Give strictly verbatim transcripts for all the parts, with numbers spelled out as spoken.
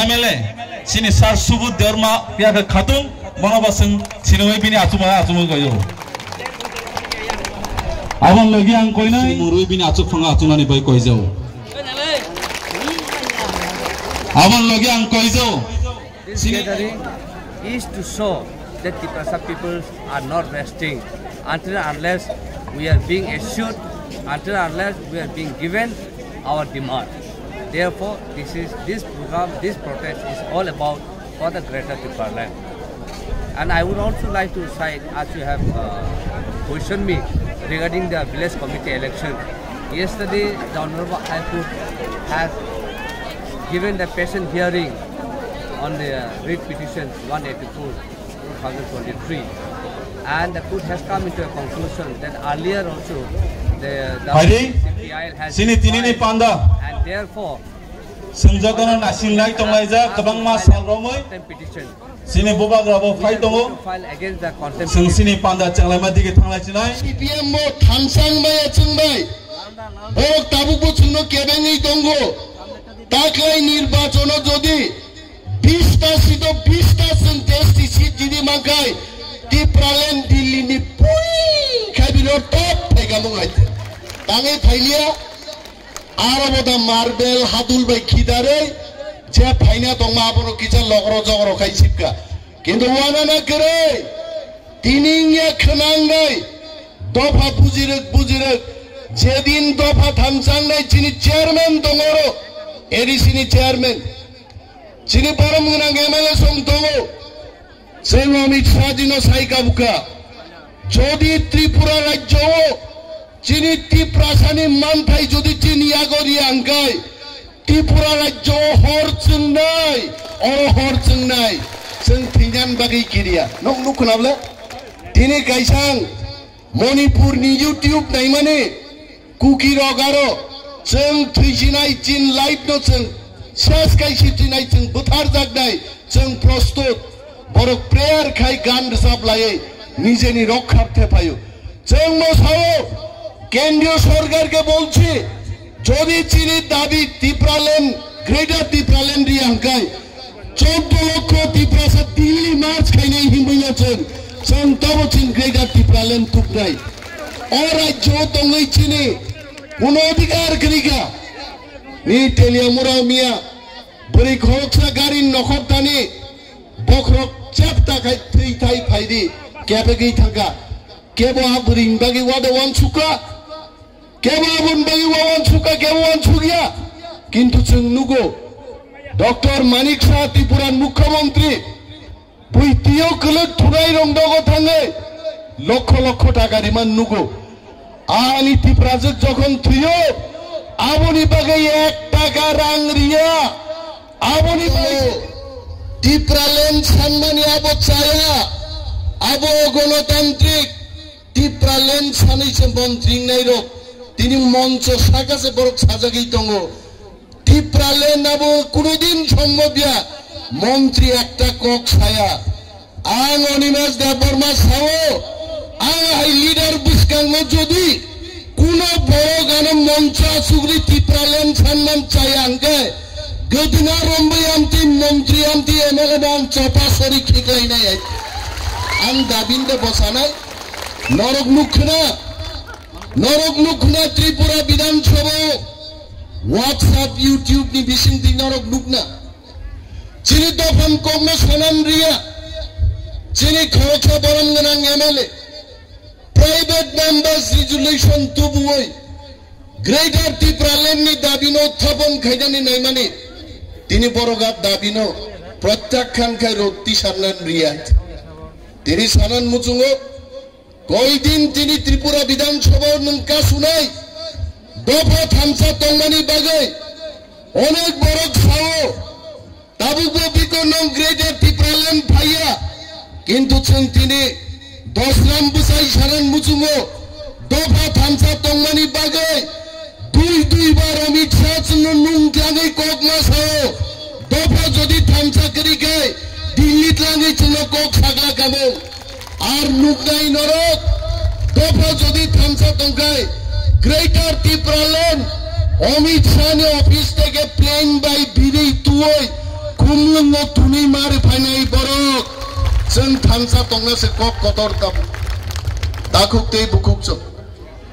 M L A, sini Sir Subodh Debbarma, Piyakha Khatung, bono bo chwng sinui bini achuma, achuma goyo. Abon logi ang koinai. Sumurui bini achuk phanga achunani bai koijao. Abon logi ang koijao. This gathering is to show that Tiprasa people are not resting until unless we are being assured, until unless we are being given our demand. Therefore, this is, this program, this protest is all about for the Greater Tipraland. And I would also like to cite, as you have, uh, questioned me regarding the village committee election. Yesterday, the Honorable High Court has given the patient hearing on the, uh, writ petition one eighty-four two thousand twenty-three. And the court has come into a conclusion that earlier also the, the Hari, C P I L has sini tinini panda. And therefore, swngjagano nasinglai tonglaijak kwbangma sal romwi. Contempt petition. Sini bubagra bo phai tongo. File against the contempt petition. Sini panda chenglaima dige thanglai chinai. C P M bo thansang maya chwngbai. Borok tabuk bo chwngno kebengwi tongo. Taklai nirbachono jodi bista sito bista chwng S T seat jidi mankhai, Tipraland Delhi ni pui khaibino top phaikamung hai. Tangwi phailiya, aro boda marbel hadul bai khidarwi, je phaina tongma abono kisa lokro jokro khai sipka. Kintu wanana kwrwi, tini wngya khwnangnai, dopha bujirwk bujirwk, jedin dopha thamsangnai chini chairman tongoro, A D C ni chairman, chini borom gwnang M L A song tongo, chwng Amit Shah jino sai kabukha. Jodi Tripura rajyo o chini Tiprasani manthai jodi chini yago riya hwnkhe, Tripura rajyo o hor chwngnai, oro hor chwngnai, chwng thwinani bagwi kiriya. Nok nuk khna bole? Tini kaisang Manipur ni YouTube naimani Kuki rok aro chwng thwisinai chin life no chwng ses kai si thinai chwng bwthar jaknai chwng prostut borok prayer khai gan rwchap laiwi nijeni rok khap thephaio. Chwng no sao kendriyo sorkar ke bolchi jodi chini dabi Tipraland, Greater Tipraland riya hwnkhe, Chordo lokho Tiprasa Delhi march khainai hinwi no chwng, chwng tabo chwng Greater Tipraland tubnai. O rajyo o tongwi chini kuno adhikar kwrwi kha. Ni Teliamura miya bwrwi khoroksa gari nokhor thani bokhorok chepta khai thwi thai phaidi kebegwi thangkha. Kebo a bwrwini bagwi wada wansukha. Kebo aboni bagwi wawansukha, kebo wansukya. Kintu chwng nugo, Doctor Manik Saha Tripura ni Mukhyamantri, bui twiyo kwlwk thunai rong dogo thangwi lokho lokho taka riman nugo. Ani Tiprajwk jokhon thwiyo, aboni bagwi ek taka rang riya. Aboni bagwi Tipraland sanmani abo chaya, abo gonotantrik. Tipraland sanwi se montri wngnai rok tini moncho saka se borok sajagwi tongo. Tipraland abo kunudin sombobya montri ekta kok saya. Ang Animesh Debbarma sao, ang hai leader bwskango jodi kuno borok ano moncho asugri Tipraland sanman chaya hwnkhe, gwdwna romwi amtwi montri amtwi M L A no ang chopa sori khiklainai hai. Ang dabin de bwsanai. Norok nukkha na, norok nukkha na Tripura Bidhan Sabha o WhatsApp, YouTube ni bising twi norok nukna. Chini dophani kokno sanan riya, chini khoroksa borom gwnang M L A, private members resolution tubuwi Greater Tipraland ni dabino uthapon khainani naimani, tini borok a dabino protyakhan khai rok tisarnan riya. Tini sanan muchungo, koidin tini Tripura Bidhan Sabha o nwng kasunai dopha thamsa tongmani bagwi onek borok sao, tabukbo biko nwng Greater Tipraland phaiya, kintu chwng tini Dosram bwsai sanan muchungo dopha thamsa tongmani bagwi dui dui bar Amit Shah chwngno nung tlangwi kok ma sao, dopha jodi thamsa kwrwi khe Delhi tlangwi chwngno kok sakla kamung. Ar nuknai norok, dopha jodi thamsa tongkhai, Greater Tipraland, Amit Shah ni office theke plane bai birwi tuwi, Khumlwngo twnwi mari phainai borok. Chwng thansa tongna se kok kotor tabuk. Takhuk tei bukhuk chwng.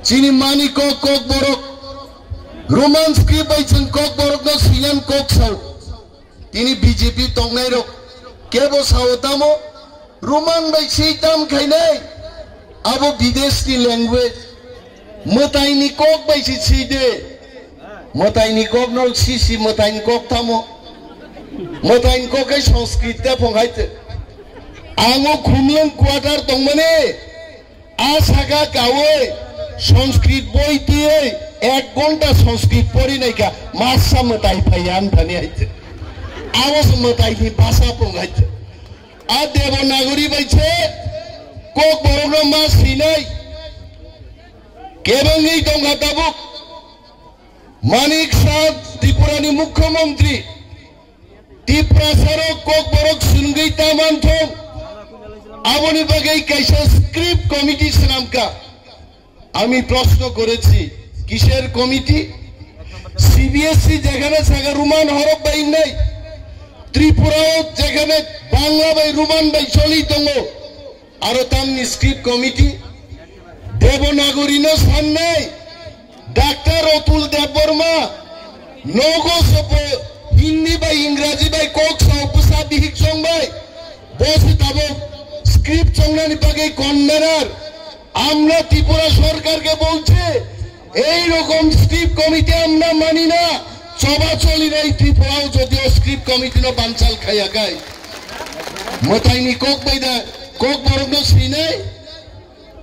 Chini mani kok kok borok. Roman script bai chwng kok borokno siyan kok sao. Tini B J P tongnai rok kebo sao tamo? Roman bai si tam khainai. Abo bidesh ni language. Mwtai ni kok bai si si de. Mwtai ni kok no si si mwtai ni kok tamo? Mwtai ni kok kai Sanskrit ta phong hai te. Ango Khumlwng quarter tongmani. A saka kawi Sanskrit boi twiwi ek ghonta Sanskrit pori naikha, masa mwtai phaiya ang thani hai te. Abo se mwtai ni basa pung hai te. A Devanagari bai se kok borok no ma sinai. Kebengwi tongkha tabuk. Manik Saha Tripura ni Mukhyamantri. Tiprasarok kokborok swrwngwi ta manthung, aboni bagwi kaisa script committee swnamkha. আমি প্রশ্ন করেছি, কিসের committee? CBSE যেখানে থাকা রোমান হরফ বাই নাই, ত্রিপুরাও যেখানে বাংলা বাই রোমান বাই চলি tongo, aro tamni script committee, Devanagari no sannai, Doctor Atul Debbarma, nogo sopo Hindi bai Ingraji bai kok sao bwsa bihik chong bai, bosi tabuk script chongnani bagwi convener, আমরা ত্রিপুরা সরকারকে বলছি, এই রকম script committee আমরা মানি না। চবা চলি নাই ত্রিপুরাও যদিও script committee no banchal khaya kai. Mwtai ni kok bai da, kok borok no sinai.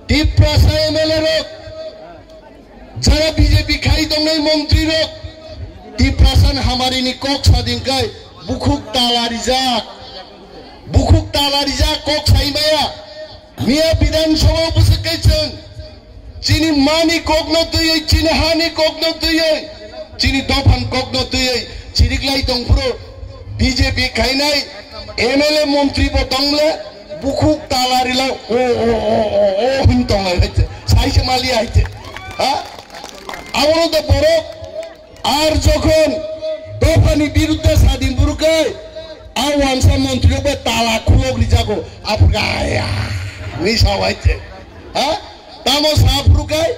Tiprasa M L A rok, jara B J P khai tongnai montri rok, Tiprasa ni hamari ni kok sadin kai, bukhuk tala rijak. Bukhuk tala rijak kok sai maya. Miya Bidhan Sabha bwswk kai chwng chini mani kokno twiwi, chini hani kokno twiwi, chini dophan kokno twiwi chiriklai tongphuru B J P khainai M L A montri bo tongle bukhuk tala rila o, o, o, o, o hin tonglai hai te. Sai se mali hai te. Ha? Abono de borok Ar jokhon dophani birudde sadin burukai, a wansa montri rok bai tala khulok rijago, aphurka aya, ni sao hai te. Ha? Tamo sa aphurkai,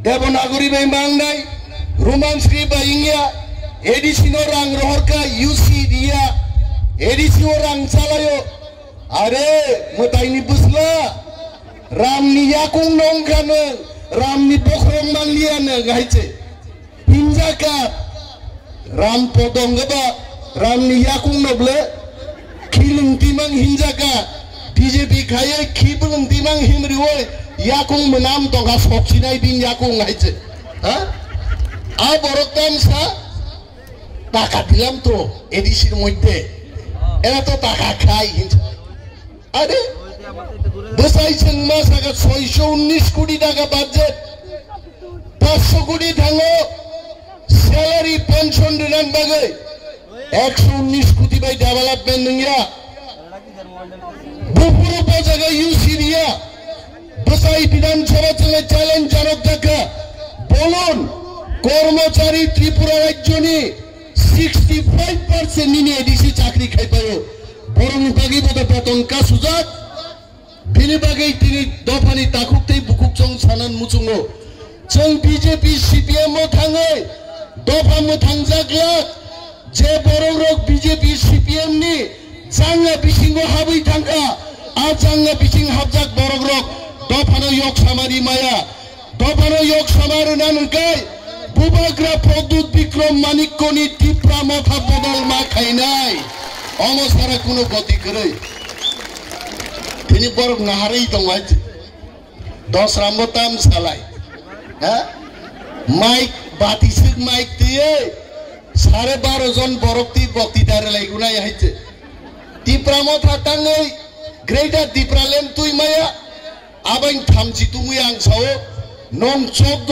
Devanagari bai mangnai, Roman script bai wngya, A D C no rang rohorka, U C diya, A D C o rang chalayo. Are, mwtaini bwsla, Ramni yakung no wngkha nwng, Ramni bokhorok manliya nwng hai se. Hinjaka Ram podong ba Ramni yakung no ble khilung timang hinjaka B J P khaye khibulung timang himrioi yakung mwnam tongkha soksinai bin yakung hai se. Ha? A borok tamsa taka dilam to A D C moddhe. Era to taka khai hinsa. Are, bwsai chwng ma saka soisho unnish koti taka budget, paanch sho koti thango salary pension rinan bagwi, ekso unnish koti bai development wngya. Buphuru bo jaga U C diya, bwsai Bidhan Sabha chwngno challenge janok dakha, bolon kormochari Tripura rajyoni sixty five percent nini A D C chakri khaipaio. Borokni bagwi bo da beton kasujak. Bini bagwi tini dophani takhuk tei bukhuk chwng sanan muchungo. Chwng B J P C P M o thangwi dopha mwthangjak lak. Je borok rok B J P C P M ni janga bisingo habwi thangkha. A janga bising habjak borok rok dophano yok samari maya. Dophano yok sama rwna nungkai Bubagra Pradyut Bikram Manikkoni Tipra Motha bodol ma khainai. Omo sara kuno goti kwrwi. Tini borok naharwi tongo hai. Dosrambo tam salai. Ha? Mike, batisik mike tiye. Sare baro jon borok ti bokti dare lai gunai hai. Tipra Motha tangwi Greater Tipraland twi maya. Abang thamchi tungwi ang sao, nong chok